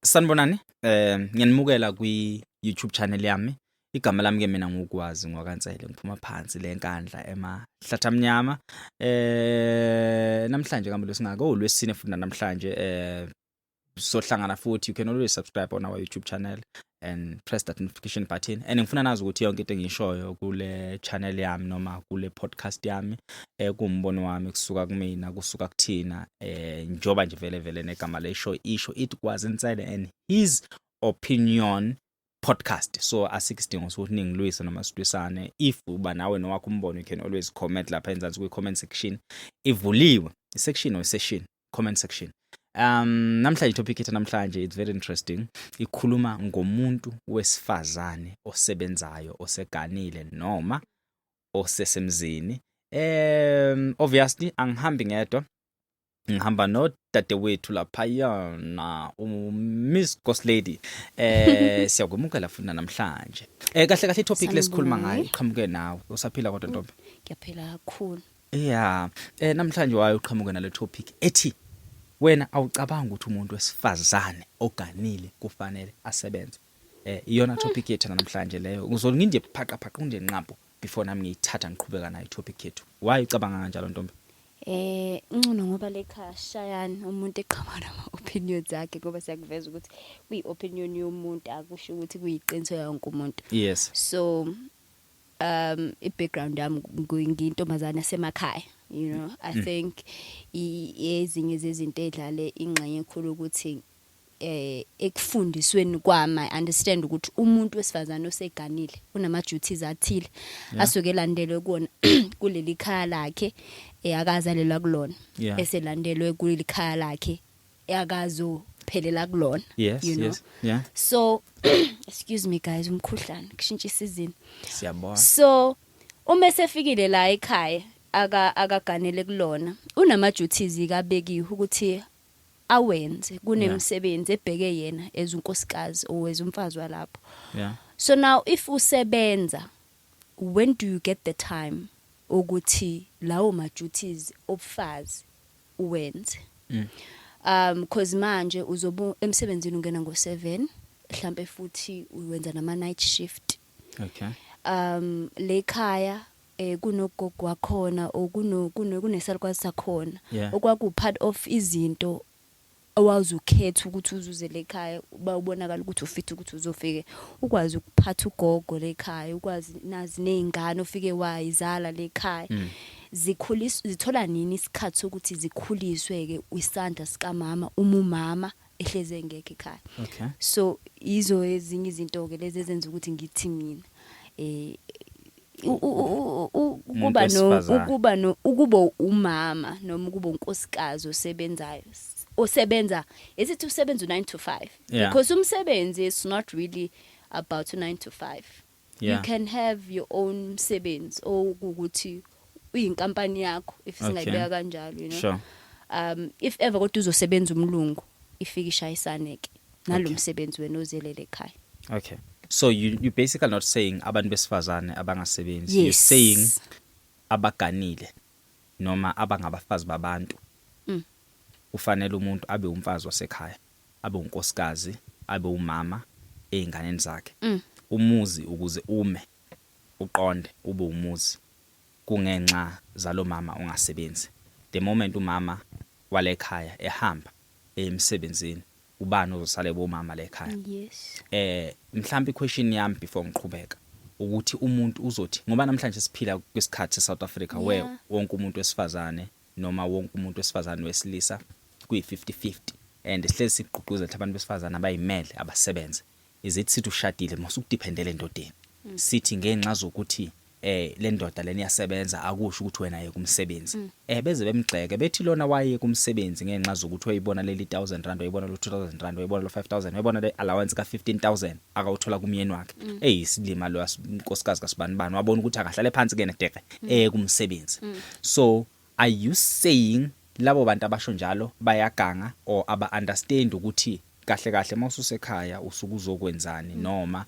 Sanibonani, ngiyanimukela kwi YouTube channel yami. Igama lami ke mina ngukwazi ngwakaNsele, ngiphuma phansi lenkandla emahlathi amnyama. Namhlanje kambe losingaka olwesine futhi namhlanje sohlangana futhi. You can always subscribe on our YouTube channel and press that notification button, and ngifuna nazi ukuthi yonke into engiyishoyo kule channel yami noma kule podcast yami kuwumbono wami, kusuka kumina, kusuka kuthina, njoba nje vele vele negama le show isho ithi Kwazi Nsele and His Opinion Podcast. So asikho isidingo sokuthi ningilwise noma silwisane. If uba nawe nowakho umbono, you can always comment lapha enzansi kwi comment section ivuliwe, i-section or session, comment section. Namhlanje topic yethu namhlanje, it's very interesting, ikhuluma ngomuntu wesifazane osebenzayo, oseganile noma osesemzini. Obviously angihambi ngedwa, ngihamba nodadewethu laphayana, uMiss Ghost Lady. Siyakwemukela futhi namhlanje. Kahle kahle itopic lesikhuluma ngayo iqhamuke nawe. Usaphila kodwa, ntombi? Ngiyaphila kakhulu. Yeah, namhlanje wayo uqhamuke nale topic ethi wena awucabanga ukuthi umuntu wesifazane oganile kufanele asebenze. Iyona topic yethu namhlanje leyo. Ngizolinginde phaqa phaqa nje nqampo before nami ngiyithatha ngiqhubeka nayo topic yethu. Why ucabanga kanjalo, ntombi? Ngcono ngoba lekhaya shayani umuntu eqhamuka nama opinions akhe, ngoba siyakuveza ukuthi kuyi opinion yomuntu, akusho ukuthi kuyiqiniso yonke umuntu. So i background yami, ngiyintombazana yasemakhaya. I think ezinye zezinto edlale ingxenye enkulu ukuthi ekufundisweni kwami, I understand ukuthi umuntu wesifazane oseganile unama duties athile asuke elandelwe kuona kuleli khaya lakhe akazalelwa kulona, eselandelwe kuleli khaya lakhe akazophelela kulona. So excuse me guys, umkhuhlane, kushintsha isizini. Siyabona. So uma esefikile la ekhaya akaganele kulona, unama duties kabekiwe ukuthi awenze, kunemisebenzi ebheke yena as unkosikazi or as umfazi walapho. So now if usebenza, when do you get the time ukuthi lawo ma duties obufazi uwenze? Cause manje uzobu emsebenzini, ungena ngo7 mhlambe, futhi uwenza nama night shift. Le khaya kunogogo wakhona or kuno kuno kunesalukwazi sakhona okwaku part of izinto owazukhetha ukuthi uzuze lekhaya, bawubonakala ukuthi ufit ukuthi uzofike ukwazi ukuphatha ugogo lekhaya, ukwazi nazi nezingane ofike wayizala lekhaya. Zikhuliswa, zithola nini isikhathi sokuthi zikhuliswe ke isandla sikamama uma umama ehleze engekho ekhaya? So izo ezinye izinto ke lezi ezenza ukuthi ngithi mina Umuntu ukuba no wesifazane. ukuba umama noma ukuba unkosikazi osebenzayo, osebenza, esithi usebenza u9 to 5, because umsebenzi is not really about u9 to 5. You can have your own msebenzi okuthi uyinkampani yakho, if singayibeka kanjalo. If ever kodwa uzosebenza umlungu, ifike ishayisane ke nalomsebenzi wena ozelele ekhaya. Okay. So you basically not saying abantu besifazane abangasebenzi. You're saying abaganile noma abangabafazi babantu. Kufanele umuntu abe umfazi wasekhaya, abe unkosikazi, abe umama einganeni zakhe. Umuzi ukuze ume uqonde ube umuzi kungenxa zalomama ongasebenzi. The moment umama walekhaya ehamba emsebenzini, ubani ozosala bomama lekhaya? Yes. Mhlawumbe iquestion yami before ngiqhubeka ukuthi umuntu uzothi, ngoba namhlanje siphila kwisikhathi seSouth Africa where wonke umuntu wesifazane noma wonke umuntu wesifazane wesilisa kuyi 50-50, and sihlezi sigqugquzela ukuthi abantu besifazane abayimele, abasebenze. Izithi sithi ushadile, masukudependele endodeni, sithi ngenxa zokuthi Le ndoda lena iyasebenza, akusho ukuthi wena yeke umsebenzi. Beze bemgxeke bethi lona wayeka umsebenzi ngenxa zokuthi wayibona leli 1000 rand, wayibona lo 2000 rand, wayibona lo 5000, wayibona le allowance ka 15000 akawuthola kumyeni wakhe. Eyisilima lo unkosikazi kasibanibani, wabona ukuthi akahlale phansi kena deke kumsebenzi. So are you saying labo bantu abasho njalo bayaganga or aba understand ukuthi kahle kahle mawususekhaya usuke uzokwenzani, noma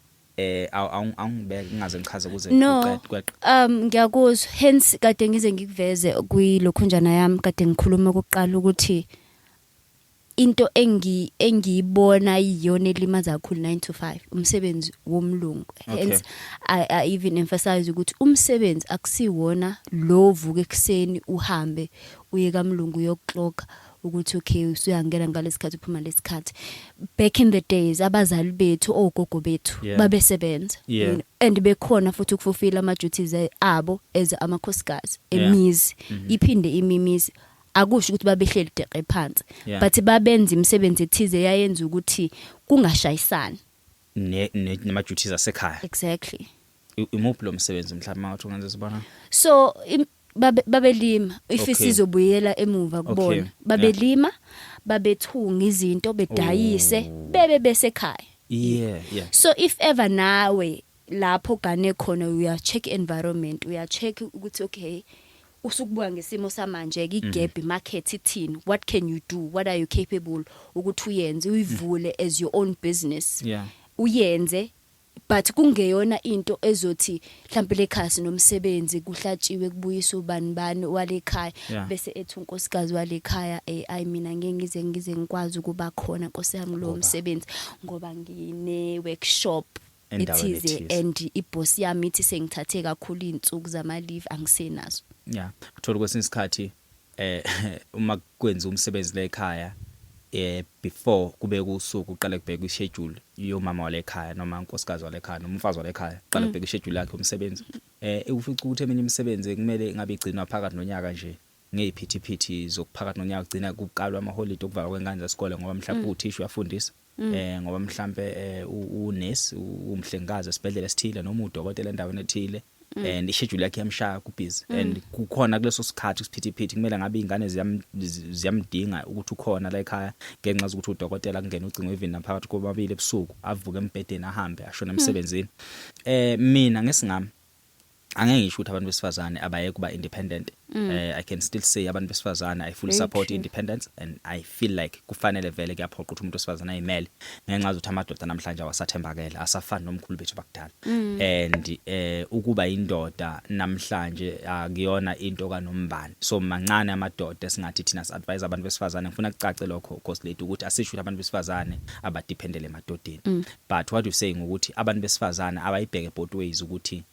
awungibeke ngingaze ngichaze kuze No. kuqede kweqe? Ngiyakuzwa, hence kade ngize ngikuveze kwilokhunjana yami kade ngikhuluma okokuqala ukuthi into engiyibona iyona elimaza kakhulu 9 to 5, umsebenzi womlungu. Hence I even emphasize ukuthi umsebenzi akusiwona lo vuka ekuseni uhambe uye kamlungu uyoclocka ukuthi okay, usuyangena ngalesikhathi, uphuma lesikhathi. Back in the days, abazali bethu, ogogo bethu, babesebenza and bekhona futhi ukufulfill ama duties abo as amakhosikazi emizi. Iphinde imimizi, akusho ukuthi babehleli deqe phansi, but babenza imisebenzi ethize yayenza ukuthi kungashayisani Nama duties asekhaya. Exactly. Imuphi lo msebenzi mhlawumbe mangathi ungenza sibona? So babelima if sizobuyela emuva kubona, babelima, babethunga izinto, bedayise, bebe besekhaya. So if ever nawe lapho gane khona, uya check environment, uya check ukuthi okay, usukubuka ngesimo samanje ke, igap market ithini, what can you do, what are you capable ukuthi uyenze, uyivule as your own business, uyenze, but kungeyona into ezothi mhlawumbe lekhaya sinomsebenzi, kuhlatshiwe, kubuyiswa ubani bani walekhaya, bese ethi unkosikazi walekhaya, ayi, mina ngeke ngize ngikwazi ukuba khona, nkosi yami, kulowo Ngoba? msebenzi ngoba ngine workshop Endaweni ethize ethize. and iboss yami ithi sengithathe kakhulu izinsuku zama leave, angisenazo. Yeah, uthola kwesinye isikhathi uma kwenza umsebenzi lekhaya, before kube kusuku uqale kubheka ischedule yomama walekhaya noma unkosikazi walekhaya noma umfazi walekhaya, qala kubheka ischedule yakhe yomsebenzi. Ufica ukuthi eminye imisebenzi kumele ngabe igcinwa phakathi nonyaka nje, ngeziphithiphithi zokuphakathi nonyaka kugcina kuqalwa amaholide okuvalwa kwengane zesikole, ngoba mhlawumbe uthisha uyafundisa, ngoba mhlambe unesi, umhlengikazi esibhedlela esithile noma udokotela endaweni ethile, and ischedule yakhe yamshaya, kubusy, and kukhona kuleso sikhathi isiphithiphithi kumele ngabe ingane ziyamdinga ukuthi ukhona la ekhaya, ngenxa zokuthi udokotela kungena ucingo even naphakathi kwababili ebusuku, avuke embhedeni ahambe ashone emsebenzini. Mina ngesingami angeke ngisho ukuthi abantu besifazane abaye kuba independent. I can still say abantu besifazane, I fully Very support true. independence and I feel like kufanele vele kuyaphoqa ukuthi umuntu wesifazane ayimele, ngenxa zokuthi amadoda namhlanje awasathembakele, asafani nomkhulu bethu bakudala, and ukuba indoda namhlanje akuyona into kanombani. So mancane amadoda esingathi thina si-advise abantu besifazane. Ngifuna kucace lokho, Ghost Lady, ukuthi asisho ukuthi abantu besifazane abadependele emadodeni, but what you saying ukuthi abantu besifazane abayibheke both ways, ukuthi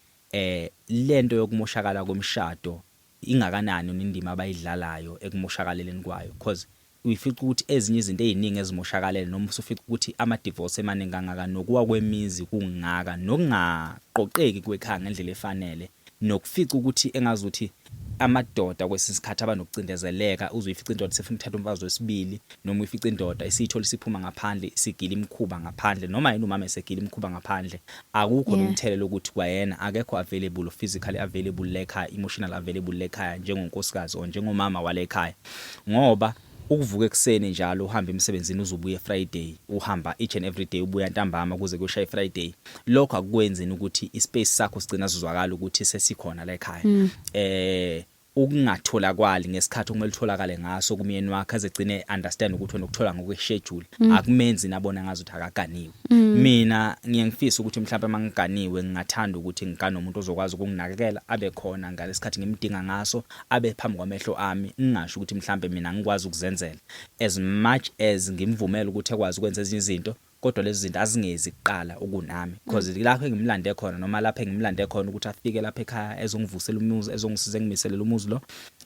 lento yokumoshakala komshado ingakanani nendima abayidlalayo ekumoshakaleleni kwayo, because uyifica ukuthi ezinye izinto eziningi ezimoshakalele, noma usufica ukuthi ama divorce emaningi kangaka, nokuwa kwemizi kungaka, nokungaqoqeki kwekhaya ngendlela efanele, nokufica ukuthi engazuthi amadoda kwesinye isikhathi abanokucindezeleka, uzoyifica indoda sefuna ukuthatha umfazi wesibili, noma uyifica indoda isiyithola isiphuma ngaphandle, isigila imikhuba ngaphandle, noma yini, umama esegila imikhuba ngaphandle, akukho nomthelela ukuthi kwayena akekho available, physically available lekhaya, emotional available lekhaya, njengonkosikazi or njengomama walekhaya, ngoba ukuvuka ekuseni njalo uhamba emsebenzini, uzobuya Friday, uhamba each and every day, ubuya ntambama kuze kuyoshaya Friday, lokho akukwenzi ukuthi ispace sakho sigcina sizwakala ukuthi sesikhona la ekhaya. Ukungatholakwali ngesikhathi okumele utholakale ngaso kumyeni wakhe, azegcine understand ukuthi wena ukuthola ngokweschedule, akumenzi nabona ngazi ukuthi akaganiwe. Mina ngiye ngifisa ukuthi mhlawumbe mangiganiwe, ngingathanda ukuthi ngigane umuntu ozokwazi ukunginakekela, abe khona ngalesikhathi ngimdinga ngaso, abe phambi kwamehlo ami. Ngingasho ukuthi mhlawumbe mina ngikwazi ukuzenzela, as much as ngimvumela ukuthi ekwazi ukwenza ezinye izinto, kodwa lezi zinto azingezi kuqala ukunami, because lapho engimlande khona noma lapho engimlande khona ukuthi afike lapha ekhaya ezongivusela umuzi, ezongisiza engimiselele umuzi lo,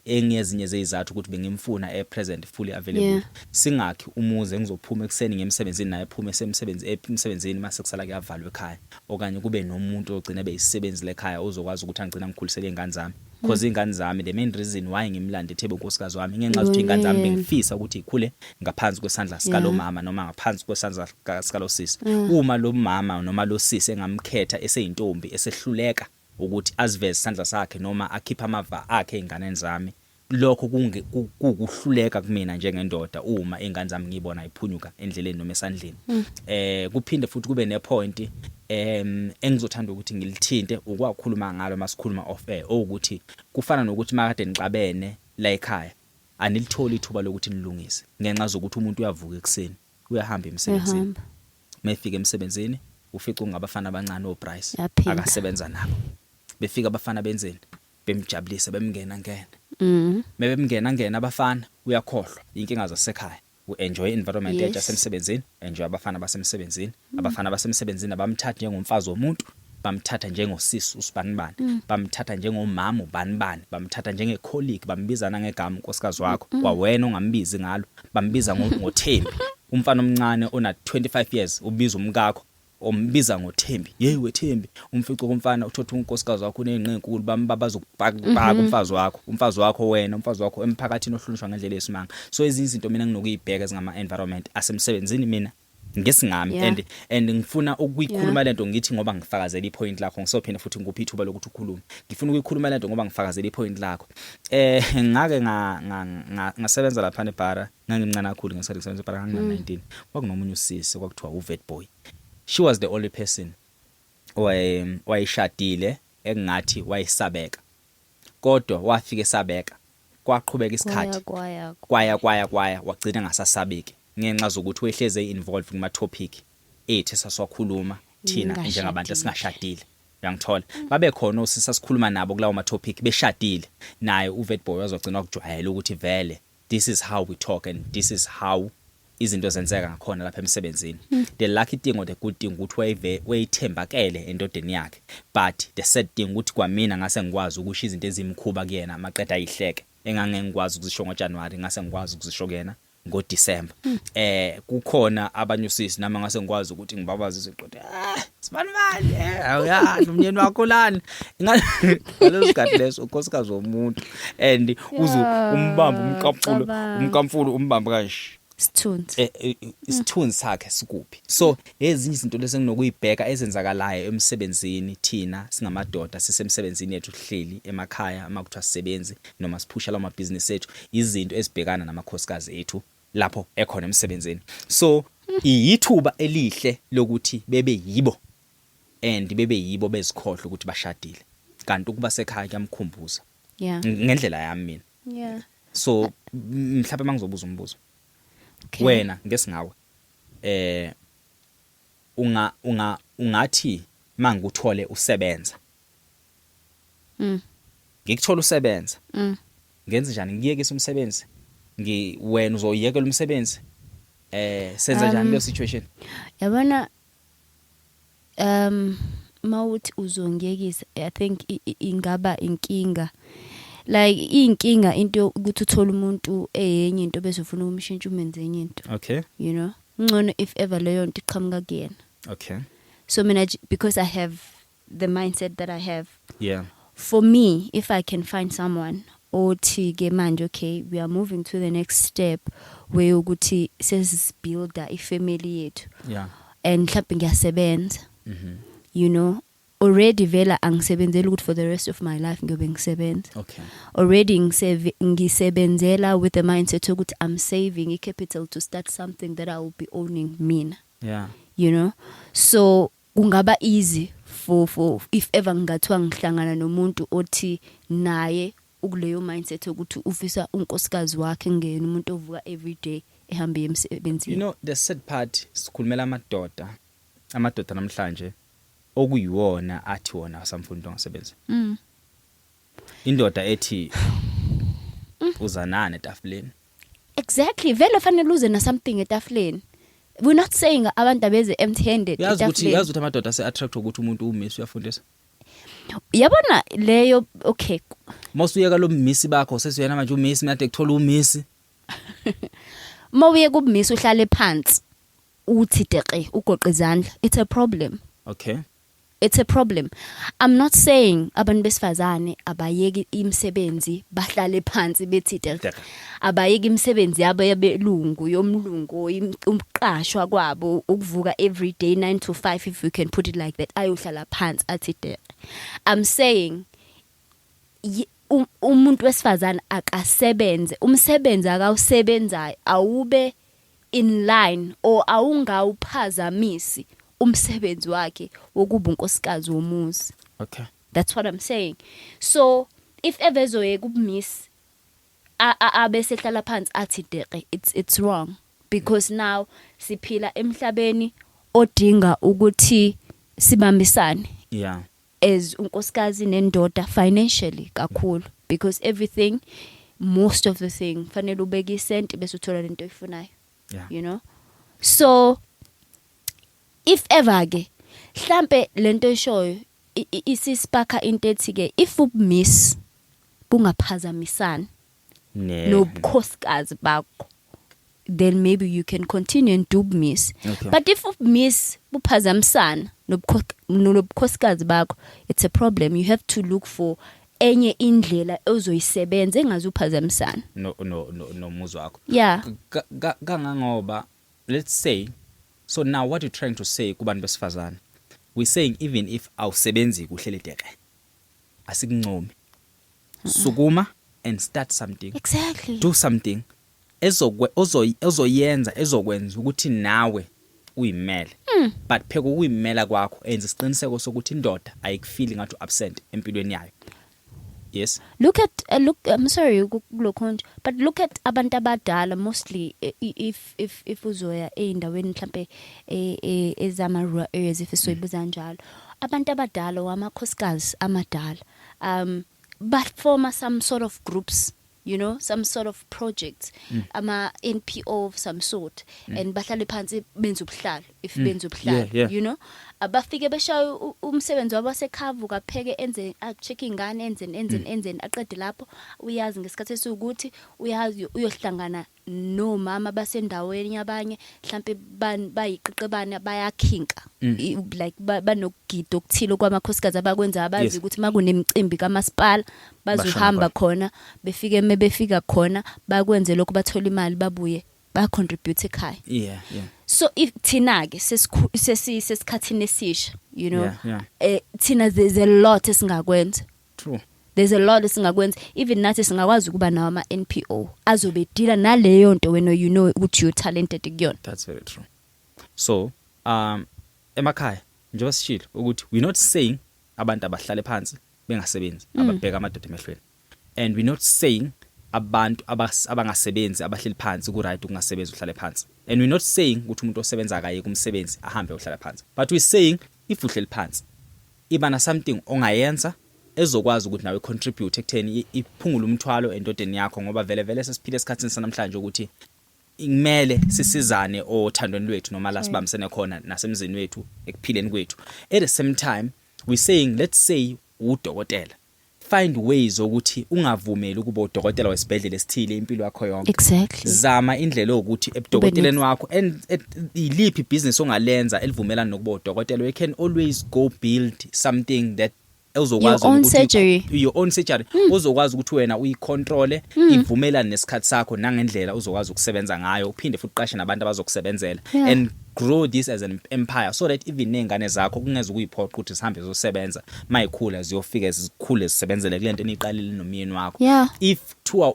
engezinye zezizathu ukuthi bengimfuna e present, fully available. Singakhi umuzi engizophuma ekuseni ngemsebenzini, naye ephume esemsebenzini, mase kusala kuyavalwa ekhaya, okanye kube nomuntu ogcina beyisisebenzi lekhaya ozokwazi ukuthi angigcina ngikhulisele izingane zami, because izingane zami, the main reason why ngimlande ethe unkosikazi wami, ngenxa yokuthi izingane zami bengifisa ukuthi ikhule ngaphansi kwesandla sikalo mama noma ngaphansi kwesandla sikalo sisi. Uma lo mama noma lo sisi engamkhetha eseyintombi esehluleka Ukuthi aziveze isandla sakhe noma akhiphe amava akhe einganeni zami, lokho kukuhluleka kumina njengendoda uma ingane zami ngiyibona iphunyuka endleleni noma esandleni. Kuphinde futhi kube nepoint engizothanda ukuthi ngilithinte, ukwakhuluma ngalo masikhuluma off air, ukuthi kufana nokuthi makade nixabene la ekhaya, anilitholi ithuba lokuthi nilungise ngenxa zokuthi umuntu uyavuka ekseni, uyahamba emsebenzini. Uyahamba. Mayefika emsebenzini, ufica ungabafana abancane, oBryce Yaphinda. akasebenza nabo, befika abafana benzeni, bemjabulisa, bemngena ngena. Mebemngena ngena abafana, uyakhohlwa inkinga zasekhaya, uenjoy environment entsha yasemsebenzini, enjoy abafana basemsebenzini. Abafana basemsebenzini abamthatha njengomfazi womuntu, bamthatha njengosisi usibanibani, bamthatha njengomama ubanibani, bamthatha njengecolleague, bambizana ngegama unkosikazi wakho kwawena ongambizi ngalo, bambiza ngoThembi. Umfana omncane ona 25 years ubiza umkakho, ombiza ngoThembi, "Hey weThembi." Umfico komfana uthotha unkosikazi wakho unenqe enkulu, bambabaza umfazi wakho, umfazi wakho wena, umfazi wakho emphakathini ohlonishwa ngendlela yesimanga. So ezinye izinto mina nginokuyibheka ezingama environment asemsebenzini mina ngesingami. And ngifuna ukuyikhuluma lento ngithi ngoba ngifakazela ipoint lakho, ngisophinda futhi ngikuphi ithuba lokuthi ukhulume. Ngifuna ukuyikhuluma lento ngoba ngifakazela ipoint lakho. Ngake ngasebenza lapha nebhara, ngangimncane kakhulu ngesikhathi ngisebenza ebhara, ngangina 19. Kwakunomunye usisi kwakuthiwa uVet Boy. She was the only person owayeshadile engathi wayesabeka, kodwa wafika esabeka, kwaqhubeka isikhathi, kwaya kwaya kwaya kwaya, wagcina ngasasabeki ngenxa zokuthi wehleze involved kuma topic ethu esasiwakhuluma thina njengabantu Ningashadile. Esingashadile, uyangithola? Babe khona osisi asikhuluma nabo kulawo ma topic beshadile, naye uVet Boy wazogcina ukujwayela ukuthi vele this is how we talk and this is how izinto zenzeka ngakhona lapha emsebenzini. The lucky thing or the good thing ukuthi wayive wayithembakele endodeni yakhe, but the sad thing ukuthi kwamina ngase ngikwazi ukusho izinto ezimkhuba kuyena, maqeda ayihleke, engangeke ngikwazi ukuzisho ngoJanuary, ngase ngikwazi ukuzisho kuyena ngoDecember. Kukhona abanye usisi nami ngase ngikwazi ukuthi ngibabaze iziqodo, "Ah, sibanibani, awuyazi umnyeni wakho lana." Ngaleso sikhathi leso unkosikazi womuntu and uze umbamba umkamfulo. Cabanga. Umkamfulo umbamba kanje. Sithunzi. Isithunzi sakhe sikuphi? So ezinye izinto lezi enginokuyibheka ezenzakalayo emsebenzini, thina singamadoda sisemsebenzini yethu, sihleli emakhaya uma kuthiwa sisebenzi noma siphusha lawo mabhizinisi ethu, izinto ezibhekana namakhosikazi ethu lapho ekhona emsebenzini. So iyithuba elihle lokuthi bebe yibo and bebe yibo, bezikhohlwa ukuthi bashadile, kanti ukuba sekhaya kuyamkhumbuza. Ngendlela yami mina. So mhlawumbe mangizobuza umbuzo, wena ngesingawe, unga unga ungathi mangikuthole usebenza, ngikuthola usebenza, ngenze njani? Ngiyekise umsebenzi? Ngi wena uzoyekela umsebenzi? Senza njani leyo situation? Yabona, mawuthi uzongiyekisa, I think ingaba inkinga, like inkinga into ukuthi uthole umuntu eyenye into bese ufuna ukumshintsha umenze enye into. Ngcono if ever leyo nto iqhamuka kuyena. So mina because I have the mindset that I have, for me, if I can find someone othi ke manje, okay, we are moving to the next step where ukuthi sesibuilda ifamily yethu and mhlawumbe ngiyasebenza, already vela angisebenzeli ukuthi for the rest of my life ngiyobe ngisebenza. Already ngisebenzela with the mindset ukuthi I'm saving i-capital to start something that I will be owning mina. So kungaba easy for if ever ngingathiwa ngihlangana nomuntu othi naye ukuleyo mindset ukuthi ufisa unkosikazi wakhe ngena umuntu ovuka every day ehambe emsebenzini. You know the sad part, sikhulumela amadoda, amadoda namhlanje okuyiwona athi wona asamfuna into ongasebenzi. Indoda ethi uzanani etafuleni. Exactly, vele fanele uze na something etafuleni. We're not saying abantu abeze empty handed Uyazi ukuthi etafuleni. Uyazi ukuthi amadoda ase attract ukuthi umuntu umisi uyafundisa. Yabona leyo, okay. Mawusuyeka lo misi bakho, sesuyena manje umisi, mina kade kuthola umisi. Mawuye kubumisa uhlale phansi uthi deqe ugoqa izandla, it's a problem. It's a problem. I'm not saying abantu besifazane abayeki imisebenzi bahlale phansi bethi Deka. Abayeki imisebenzi yabo yabelungu, yomlungu, umqashwa kwabo, ukuvuka every day 9 to 5, if you can put it like that, ayohlala phansi athi deke. I'm saying umuntu wesifazane akasebenze, umsebenzi akawusebenzayo awube in line or awungawuphazamisi umsebenzi wakhe wokuba unkosikazi womuzi. That's what I'm saying. So if ever ezoyeka ubumiss, abese hlala phansi athi deke, it's wrong, because now siphila emhlabeni odinga ukuthi sibambisane as unkosikazi nendoda financially kakhulu, because everything, most of the thing, fanele ubeke isenti bese uthola lento oyifunayo. So if ever ke mhlambe lento eshoyo isisparka into ethi ke if ubumiss bungaphazamisani Ne. nobukhosikazi bakho, then maybe you can continue and do miss. But if miss buphazamisana nobukhosikazi bakho, it's a problem. You have to look for enye indlela ozoyisebenza engazuphazamisana No, nomuzi wakho. Kangangoba let's say, so now what you're trying to say kubantu besifazane, we saying even if awusebenzi kuhle ledeke, asikuncomi, sukuma and start something. Do something ezokwe ozoyenza ezokwenza ukuthi nawe uyimele, but pheka ukuyimela kwakho, enza isiqiniseko sokuthi indoda ayikufeeli ngathi absent empilweni yayo, yes. Look at look, I'm sorry kulokho nje, but look at abantu abadala mostly, if uzoya eindaweni mhlambe ezama rural areas, if soyibuza kanjalo, abantu abadala wamakhosikazi amadala ba-forma some sort of groups, some sort of projects, ama NPO of some sort, and bahlale phansi benze ubuhlalo, if benze ubuhlalo. Abafike beshaya umsebenzi wabo wasekhava, kapheke, enze, acheck ingane, enze enze enze, aqede lapho uyazi ngesikhathi esiwukuthi uyazi uyohlangana nomama basendaweni abanye mhlambe bayiqiqebana bayakhinka. Like banokugida okuthile kwamakhosikazi abakwenza, abazi ukuthi makunemicimbi kamasipala bazohamba khona, befike mebefika khona bakwenze lokho, bathola imali, babuye ba contribute ekhaya. So if thina ke sesikhathini esisha, thina there's a lot esingakwenza. There's a lot esingakwenza. Even nathi singakwazi ukuba nawo ama NPO azobe deala naleyo nto wena ukuthi you talented kuyona. That's very true. So emakhaya, njengoba sishilo ukuthi we're not saying abantu abahlale phansi bengasebenzi, ababheka amadoda emehlweni, and we're not saying abantu abangasebenzi abahleli phansi ku right ukungasebenzi uhlale phansi, and we're not saying ukuthi umuntu osebenza akaye kumsebenzi ahambe uhlala phansi, but we're saying if uhleli phansi, iba na something ongayenza ezokwazi ukuthi nawe contribute ekutheni iphungule umthwalo endodeni yakho, ngoba vele vele sesiphile esikhathini sanamhlanje ukuthi kumele sisizane othandweni lwethu noma la sibambisene khona nasemzini wethu, ekuphileni kwethu. At the same time we saying, let's say udokotela, find ways ukuthi ungavumeli ukuba udokotela wesibhedlela esithile impilo yakho yonke. Zama indlela yokuthi ebudokoteleni wakho and iliphi business ongalenza elivumelana nokuba udokotela. You can always go build something that ozokwazi Your own ukuthi surgery. Your own surgery ozokwazi ukuthi wena uyicontrole, ivumelane nesikhathi sakho nangendlela uzokwazi ukusebenza ngayo, uphinde futhi uqashe nabantu abazokusebenzela and grow this as an empire so that even nezingane zakho kungeze kuyiphoqa ukuthi sihambe ziyosebenza mayikhula, ziyofika zikhule zisebenzele kulento eniqalile nomyeni wakho. If kuthiwa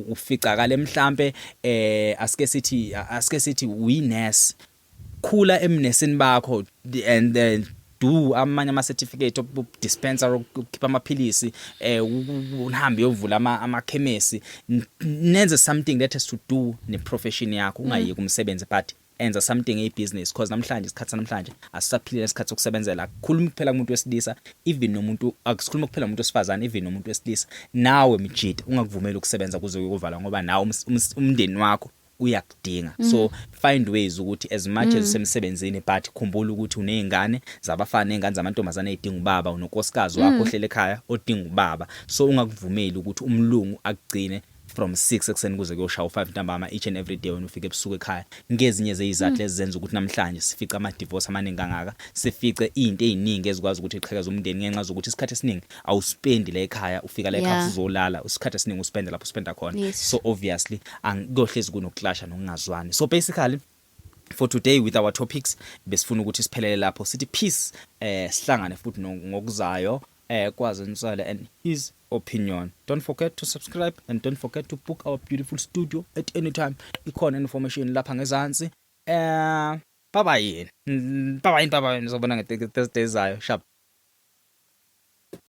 uficakale mhlambe, asike sithi uyi-nurse, khula emnesini bakho and then do amanye ama certificate of dispenser, ukukhipha amaphilisi, uhambe uyovula amakhemesi, nenze something that has to do ne profession yakho. Ungayeki umsebenzi, but enza something eyibusiness, because namhlanje, isikhathi namhlanje asisaphilile isikhathi sokusebenzela. Akukhulumi kuphela kumuntu wesilisa, even nomuntu, akusikhuluma kuphela umuntu wesifazane, even nomuntu wesilisa. Nawe mjida, ungakuvumeli ukusebenza kuze uyovala, ngoba nawe umndeni wakho uyakudinga. So find ways ukuthi as much as usemsebenzini, but khumbula ukuthi unezingane zabafana nezingane zamantombazane ezidinga ubaba, unonkosikazi wakho ohlele ekhaya odinga ubaba. So ungakuvumeli ukuthi umlungu akugcine. From 6 ekuseni kuze kuyoshaya u5 ntambama each and every day, wena ufike ebusuku ekhaya. Ngezinye zezizathu ezenza ukuthi namhlanje sifice ama divorce amaningi kangaka, sifice izinto eziningi ezikwazi ukuthi iqhekeze umndeni, ngenxa zokuthi isikhathi esiningi awuspendi la ekhaya. Ufika la ekhaya, uzolala. Isikhathi esiningi uspenda lapho uspenda khona. So obviously angikuyohlezi kunokclasha nokungazwani. So basically, for today with our topics, besifuna ukuthi siphelele lapho, sithi peace, sihlangane futhi ngokuzayo. Kwazi Nsele and his opinion. Don't forget to subscribe and don't forget to book our beautiful studio at any time. Ikhona information lapha ngezansi. Bye bye. Bye bye, bye bye. Ngizobona nge Thursday zayo. Sharp.